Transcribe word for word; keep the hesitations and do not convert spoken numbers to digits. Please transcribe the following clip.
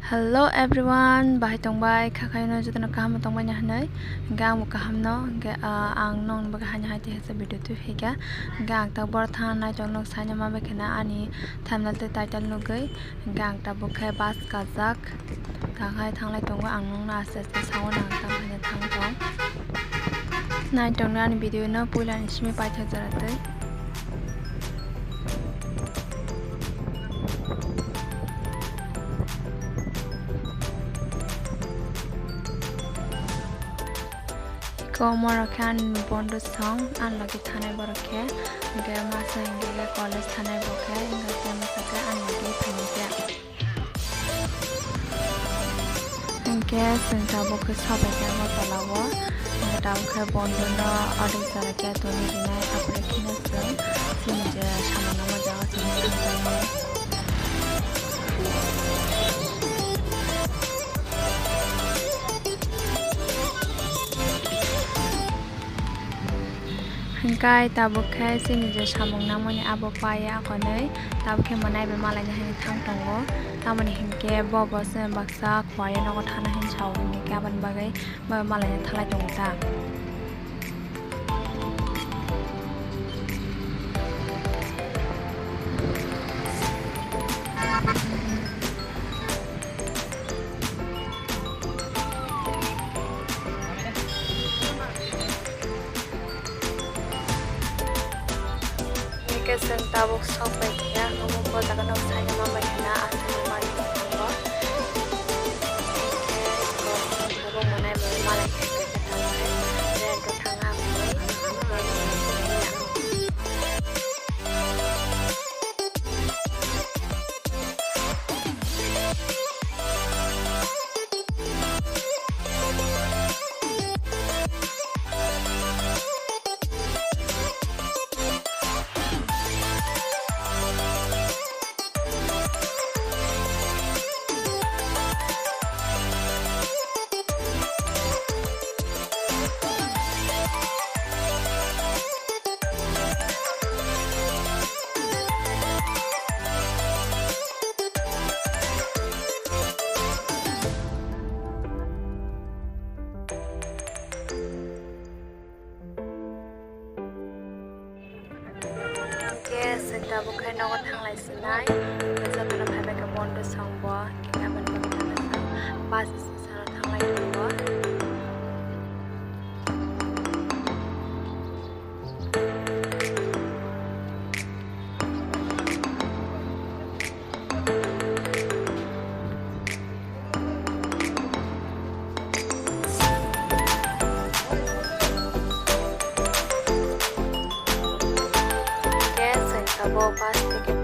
Hello everyone, bahai tongbai, kha khaino jotono kaham tongbai na hinwi. Hingke ang bo kaham no, hingke, ah, ang nong bagwi haino hai tei hasa video twi phaikha. Hingke ang ta boro thang nai tong nok saino ma bai kheno ani thumbnail tei title nugwi. Hingke ang ta bo khe bus kajak. Ta khai thanglai tongo, ang nongno aste aste saui nang tang khaina thang tong. Nai tongno ani video no puila ni simi paithak jora twi. Iko morok khe ani bondo song, ani logi thanai borok khe, hingke masa hingke college thanai bo khe, hingke masa khe ani logi phainai khe. Hingke chwng tabuk khe sobai khe Agartala o, hingke tabuk khe bondo no ordek jora khe toni rinai, apore kheno chwng chini je samung nangma jaga chwng thangjaknai. Hingkai tabuk khe chini je samung nangmani abo pai ya konwi, tabuk khe mwnai bai malaina hinwi thang tongo. Tamoni hinkhe bo bo se baksa khwlai nogo thana hinwi sao, hinkhe aboni bagwi bo malaina thalai tongo ta. Hingke chwng tabuk sok bai khe, ang bo jaga no saina ma bai khna, aswk ma bai khe tongo. Hingke tabuk mwnai bai malai khe khe tongo, rent o thangna hwnwi. Hingke chwng tabuk khe nogo thanglai sinai, hingke jotono phaibai khe bondo song bo, hingke aboni bagwi thanglai song, bus station o thanglai tongo. Hingke chwng tabuk bus ticket